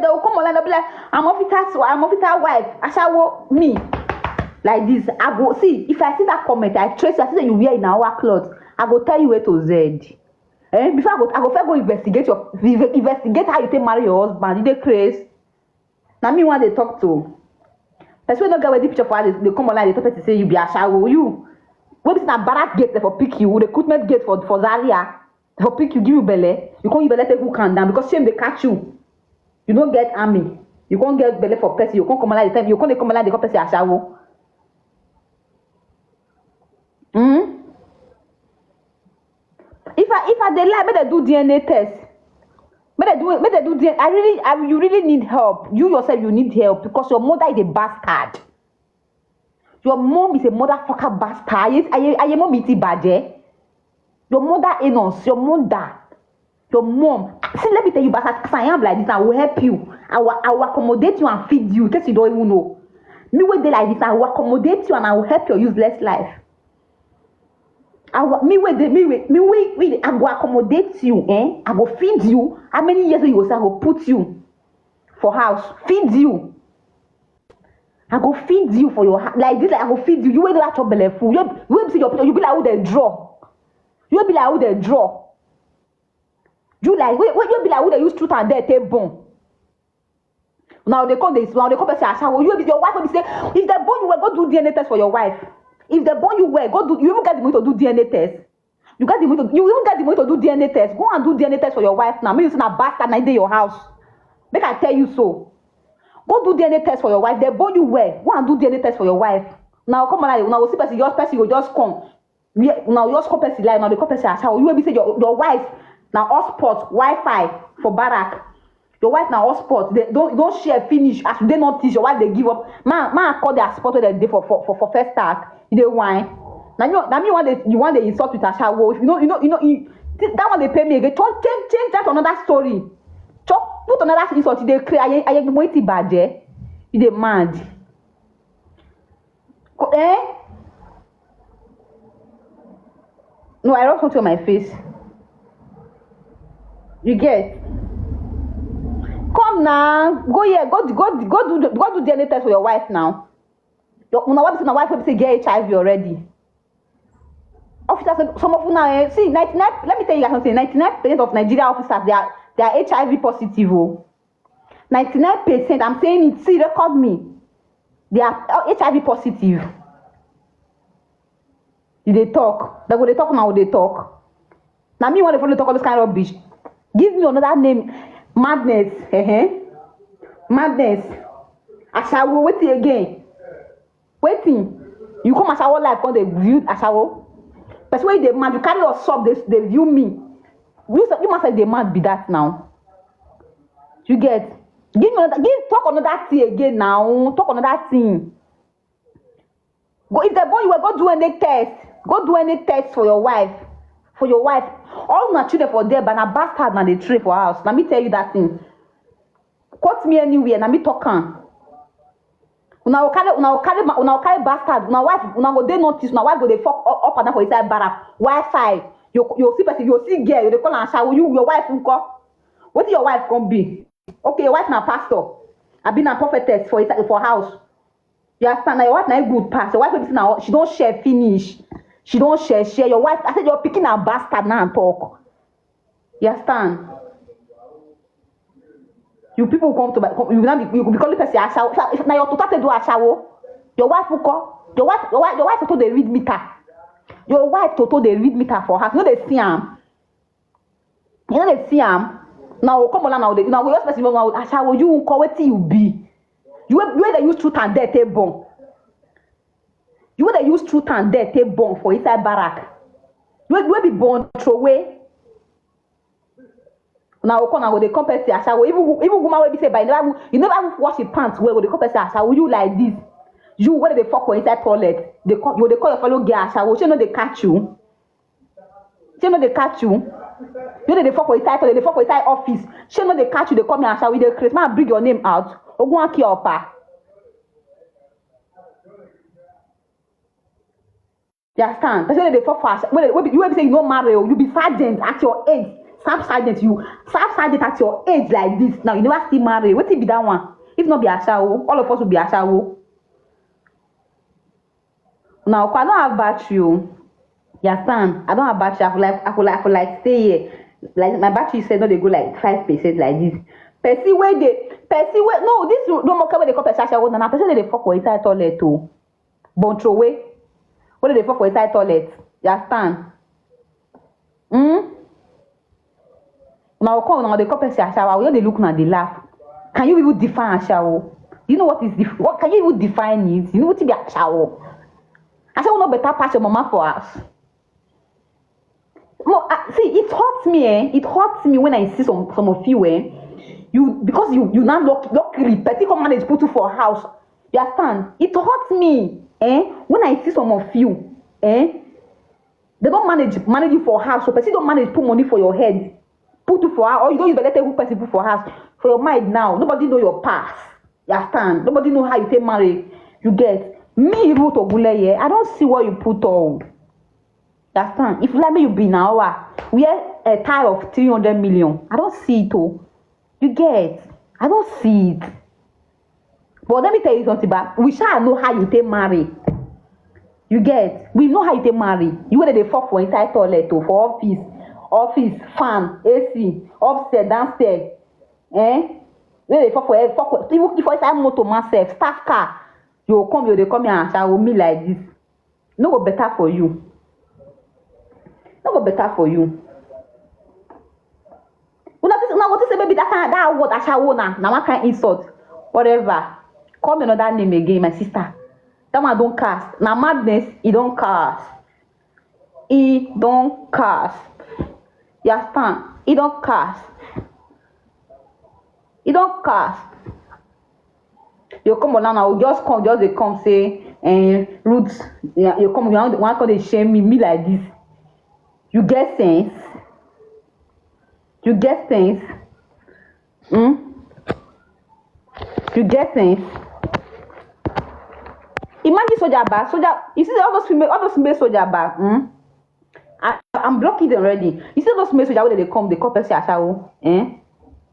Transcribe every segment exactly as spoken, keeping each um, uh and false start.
They will come online, they'll be like, "I'm officer's wife, I'm officer's wife." Ashawo, me. Like this, I go see, if I see that comment, I trace, I see that you wear in our cloth, I go tell you A to Z. Eh? Before I go, I go first go investigate your, investigate how you take marry your husband. You dey craze? Now me one they talk to. Person wey no get wedding picture for her, they, they come online, they tell person say you be ashawo. You, what is na barrack gate they for pick you, recruitment gate for, for Zaria, for pick you, give you belle. You come you belle take who can down because shame they catch you. You don't get army. You can't get belle for person. You can't come online, they tell you can't come online, they call person ashawo. Hmm? If I, if I dey lie, make they do D N A test. Make they do, make they do D N A. I really, I, you really need help. You yourself, you need help because your mother is a bastard. Your mom is a motherfucker bastard. Aye, aye, aye, mom iti baje. Your mother, Enos, your mother, your mom. See, let me tell you, bastard, as I am like this, I will help you. I will, I will accommodate you and feed you, in case you don't even know. Me wey dey like this, I will accommodate you and I will help your useless life. I will, me wey dey, me wey, me wey, wey dey, I go accommodate you, eh? I go feed you. How many years you go say I go put you for house, feed you? I go feed you for your ha-, like this, like, I go feed you. You wey dey chop belle full. You, you wey be say your, you be like who they draw. You be like who they draw. You like, wait, wait, you be like who they use truth and dare take born. Now they call this, now they call person ashawo. You be your wife will be say, if they born you well, go do D N A test for your wife. If they born you well, go do. You even get the money to do D N A test. You get the money to, you even get the money to do D N A test. Go and do D N A test for your wife now. Me you say na bastard na dey your house. Make I tell you so. Go do D N A test for your wife. They born you well. Go and do D N A test for your wife. Now come on, now see person, your person go just come. Yeah, now you just come person like, now they come person ashawo. You will be say your, your wife na hotspot Wi-Fi for barrack. Your wife na hotspot. They don't, don't share finish. As they not teach, your wife they give up. Man, man, call their spot where they dey for, for, for, for first start. You dey wine. Now you, now me one day you want to insult with ashawo. You know, you know, you know. You, thi-, that one they pay me again. Change, change, change that to another story. Chop, put another insult. They cry. I, I, I, you dey mad. Co-, eh? No, I don't want to my face. You get? Come now, go here, go, go, go do, go do D N A test for your wife now. Your, una wife, una wife wey be say get H I V already. Officers, some of una, eh, see, ninety-nine, let me tell you guys something, ninety-nine percent of Nigeria officers, they are, they are H I V positive. Oh. Ninety-nine percent, I'm saying it, see, record me. They are H I V positive. You dey talk. They go dey talk now, they talk. Now me want to follow talk all this kind of rubbish. Give me another name. Madness. Eh? Madness. Ashawo, wetin again? Wetin? You come ashawo life, come dey view ashawo. Person wey dey mad, you carry your sub, they, they view me. You say, you must say they mad be that now. You get? Give me another, give, talk another thing again now. Talk another thing. Go, if they born you well, go do any test. Go do any test for your wife. For your wife. All una children for there, but na bastard na dey train for house. Let me tell you that thing. Quote me anywhere, na me talk am. Una go carry, una go carry, ma-, una go carry bastard. Una wife, una go dey notice. Una wife go dey fuck u-, up and down for inside barrack. Wi-Fi. You, you see person, you see girl, you dey call am ashawo. You, your wife nko? Wetin your wife come be? Okay, your wife na pastor. Abi na prophetess for inside, for house. You understand? Na your wife na e good pass. Your wife wey be say na she don share finish. She don share, share. Your wife, I said your pikin na bastard now and talk. You understand? You people come to my, come, you now be, you be calling person ashawo. If, if na your toto take do ashawo, your wife nko? Your wife, your wife, your wife toto dey read meter. Your wife toto dey read meter for house. You no dey see am. You no dey see am. Now come on now, now we just person now ashawo. You nko, wetin you be? You wey, you wey dey use truth and dare take born. You wey dey use truth and dare take born for inside barrack. You wey, you wey be born throwaway. Now come now, they come person ashawo. Even wo-, even woman wey be say by never, you never even wash your pants well, go dey come person ashawo. You like this. You wey dey fuck for inside toilet. They call, you dey call your fellow girl ashawo. She no dey catch you. She no dey catch you. You dey, dey fuck for inside toilet, dey fuck for inside office. She no dey catch you. They come here ashawo. They craze. Man, bring your name out. Ogun aki opa. You understand? Person wey dey fuck for asha-, wey dey, wey be, you wey be say you no marry o, you be sergeant at your age. Staff sergeant, you staff sergeant at your age like this now, you never still marry. Wetin be that one? If not be ashawo, all of us will be ashawo. Now, I don't have battery o. You understand? I don't have battery. I for like, I for like, I for like stay here. Like my battery said, no, they go like five percent like this. Person wey dey, person wey, no, this no more wey they call person ashawo na, na person wey dey fuck for inside toilet o. Born throway. Wey dey fuck for inside toilet. You understand? Hmm? Una go come, una dey call person ashawo. We just dey look, una dey laugh. Can you even define ashawo? Do you know what is def-, what, can you even define it? You know wetin be ashawo? Ashawo no better pass your mama for house. No, ah, see, it hurts me, eh? It hurts me when I see some, some of you, eh? You, because you, you now luck-, luckily, person come manage put you for house. You understand? It hurts me, eh? When I see some of you, eh? They don't manage, manage you for house, so person don't manage put money for your head, put you for house, or you don't use better who person put for house. For your mind now, nobody know your past. You understand? Nobody know how you take marry. You get me, Ruth Ogunleye. I don't see what you put all. You understand? If you like me, you be now. Wear a tie of three hundred million. I don't see it. Oh, you get? I don't see it. But let me tell you something, but we shall know how you take marry. You get? We know how you take marry. You whether they fuck for inside toilet or for office, office, fan, A C, upstairs, downstairs. Eh? Where they fuck for, fuck for, even if inside motor, man, self, staff car, you will come, you dey come here and shower me like this. No go better for you. No go better for you. Una think, una go think say maybe that kind, that word ashawo na, na one kind insult. Whatever. Call me another name again, my sister. That one don't cast. Na madness, e don cast. E don cast. You understand? E don cast. E don cast. You come on now, now, just come, just dey come say, eh, Ruth, yeah, you come, you want, want come dey shame me, me like this. You get sense? You get sense? Hmm? You get sense? Imagine soldier bar, soldier, you see all those female, all those female soldier bar, hmm? I, I'm blocking them already. You see those male soldier wey dey come, dey call person ashawo, eh?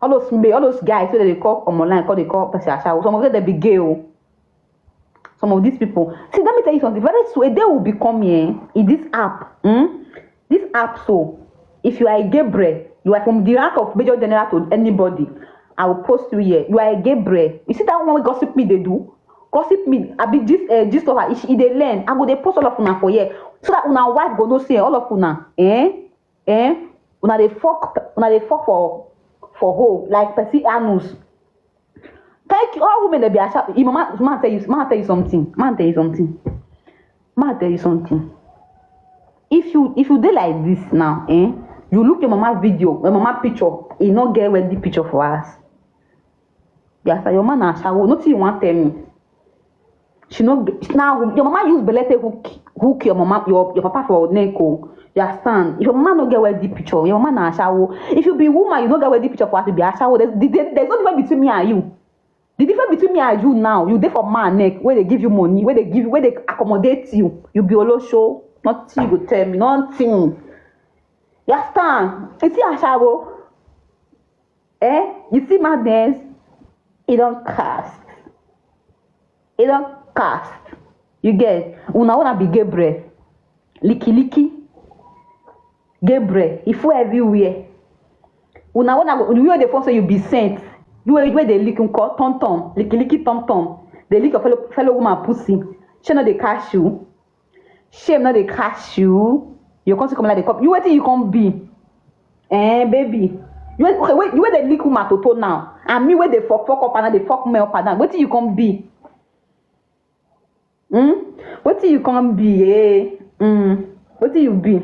All those male, all those guys wey dey call online, call, dey call person ashawo. Some of them, they be gay o. Some of these people. See, let me tell you something. Very soon, a day will be coming, eh, in this app. Hmm? This app, so, if you are a Gabriel, you are from the rank of Major General to anybody. I will post you here. You are a Gabriel. You see that one wey gossip me dey do? Gossip me, I be this, uh, gist of her. If she dey learn, I go dey post all of una for here. So that una wife go know say all of una, eh? Eh? Una dey fuck, una dey fuck for, for hole, like person anus. Thank you, all women dey be ashawo. Eh, mama, man tell you, man tell you something. Man tell you something. Man tell you something. If you, if you dey like this now, eh? You look your mama video, your mama picture, e no get wedding picture for us. Yes, your mama na ashawo. Nothing you want tell me. She no get, now your mama use belle take hook, hook your mama, your, your papa for neck o. You understand? If your mama no get wedding picture, your mama na ashawo. If you be woman, you no get wedding picture for us, you be ashawo. There's, there, there's no difference between me and you. The difference between me and you now, you dey for man neck, where they give you money, where they give, where they accommodate you. You be olosho. Nothing you go tell me, nothing. You understand? You see ashawo? Eh? You see madness? E don cast. E don cast. You get? Una wanna be Gabriel. Licky licky. Gabriel. E full everywhere. Una wanna go, you wey dey form say you be saint. You wey, wey dey lick nko, tom tom. Licky licky tom tom. Dey lick your fellow, fellow woman pussy. Shey no dey catch you? Shame no dey catch you. You come still come like dey come. You wetin you come be? Eh, baby. You wey, okay, wait, you wey dey lick woman toto now. And me wey dey fuck, fuck up and down, dey fuck men up and down. Wetin you come be? Hmm? Wetin you come be? Eh? Hmm. Wetin you be?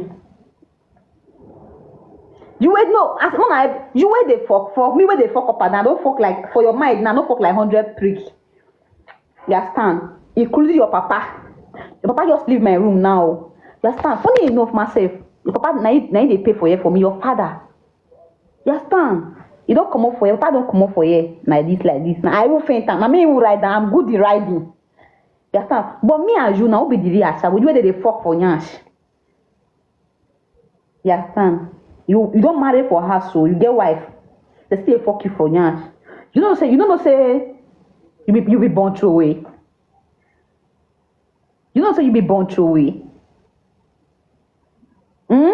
You wey, no, as una, you wey dey fuck, fuck, me wey dey fuck up and down, don fuck like, for your mind now, no fuck like hundred prick. You understand? Including your papa. Your papa just leave my room now. You understand? Funny enough, myself, your papa na him, na him dey pay for here for me. Your father. You understand? You don comot for here. Your papa don comot for here. Like this, like this. Na I even faint am. Na me even ride am. I'm good in riding. You understand? But me and you now, who be the real ashawo? You wey dey dey fuck for yansh. You understand? You you don marry for house, so you get wife. They still dey fuck you for yansh. You know say you no know say you be you be born throway. You know say you be born throway. Hmm?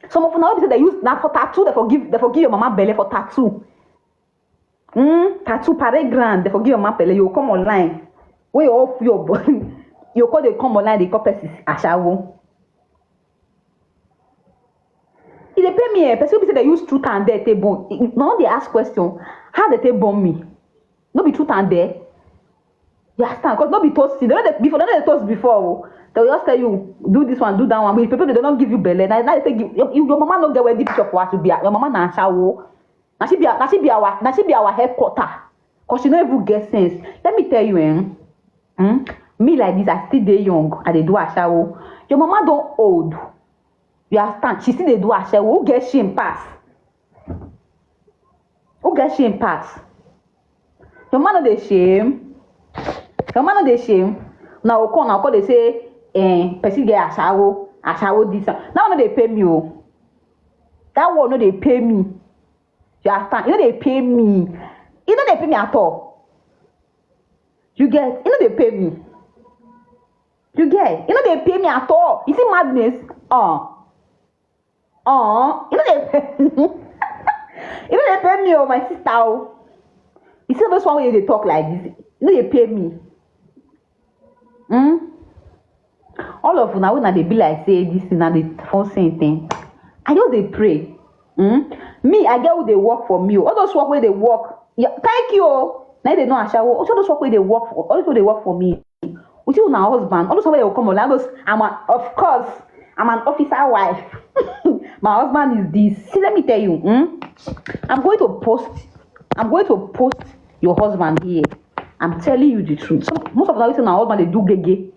Some of una wey be say they use na for tattoo, they forgive they forgive your mama belle for tattoo. Hmm? Tattoo parade ground, they forgive your mama belle, you come online. Wey you off your body, you call dey come online, dey call person ashawo. E dey pain me, eh? Person wey be say they use truth and dare take born. E- e- Now they ask question, how they take born me? No be truth and dare. You understand? Because no be toasting. They no dey before, they no dey toast before. Oh. They will just tell you, do this one, do that one. But people they don't give you belle. Now, now they take you, your, your mama no get wedding picture for us to be. Your mama na ashawo. Na she be na she be our na she be our headquarter. Cause she no even get sense. Let me tell you, eh? Hmm? Me like this, I still dey young. I dey do ashawo. Your mama don old. You understand? She still dey do ashawo. Who get shame pass? Who get shame pass? Your mama no dey shame. Your mama no dey shame. Now come now come dey say, eh, person get ashawo, ashawo this. Now no dey pay me, oh. That one no dey pay me. You understand? E no dey pay me. E no dey pay me at all. You get? E no dey pay me. You get? E no dey pay me at all. You see madness? Uh. Uh. E no dey pay me. E no dey pay me, oh, my sister, oh. You see this one wey you dey talk like this? E no dey pay me. Hmm? All of una wey una dey be like say this thing na dey form same thing. I just dey pray. Hmm? Me, I get who dey work for me. Oh. All those work wey dey work, yeah, thank you. Oh. Na dey no ashawo. All those work wey dey work for, all those wey dey work for me. With you, na husband. All those wey dey come online, those I'm an, of course, I'm an officer wife. My husband is this. See, let me tell you. Hmm? I'm going to post. I'm going to post your husband here. I'm telling you the truth. Some, most of the time, my husband they do gege,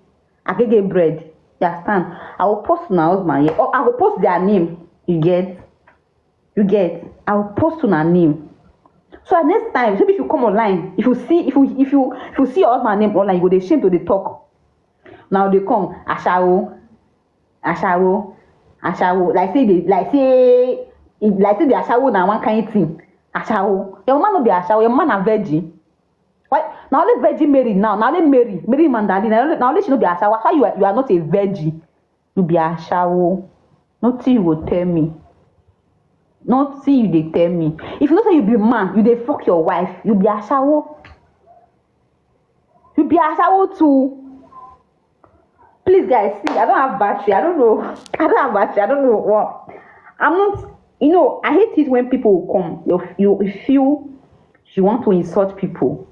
agege bread. You understand? I will post my husband here. Or I will post their name. You get? You get? I will post una name. So that next time, maybe if you come online, if you see, if you if you if you see your husband name online, you go dey shame to dey talk. Now they come ashawo, ashawo, ashawo. Like say they like say like say the ashawo na one kind thing. Ashawo. Your mama no be ashawo. Your mama na virgin. Why? Na only Virgin Mary now. Na only Mary, Mary Magdalene. Na only, na only she no be ashawo. Why you are, you are not a virgin? You be ashawo. Nothing you go tell me. Nothing you dey tell me. If you know say you be man, you dey fuck your wife. You be ashawo. You be ashawo too. Please, guys, see, I don't have battery. I don't know. I don't have battery. I don't know what. I'm not. You know, I hate it when people will come. You you feel you want to insult people,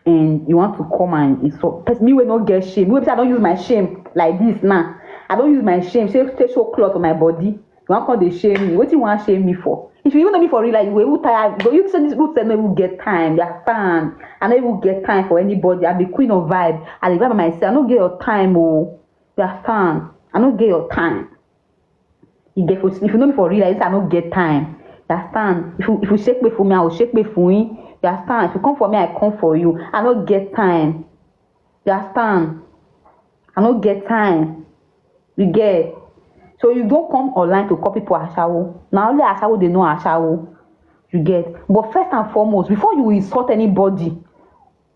and you want to come and insult. Person me wey no get shame. Me wey be say I don't use my shame like this now. I don't use my shame. Say take show cloth on my body. You wan come dey shame me? Wetin you wan shame me for? If you even know me for real life, you go even tire. You go you say this root sef no even get time. You understand? I no even get time for anybody. I be queen of vibe. I dey vibe myself. I no get your time, oh. You understand? I no get your time. You get for if you know me for real life, I no get time. You understand? If you if you shake me for me, I will shake me for you. You understand? If you come for me, I come for you. I no get time. You understand? I no get time. You get? So you don't come online to call people ashawo. Na only ashawo dey know ashawo. You get? But first and foremost, before you insult anybody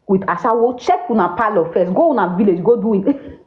with ashawo, check una parlor first. Go una village, go do it.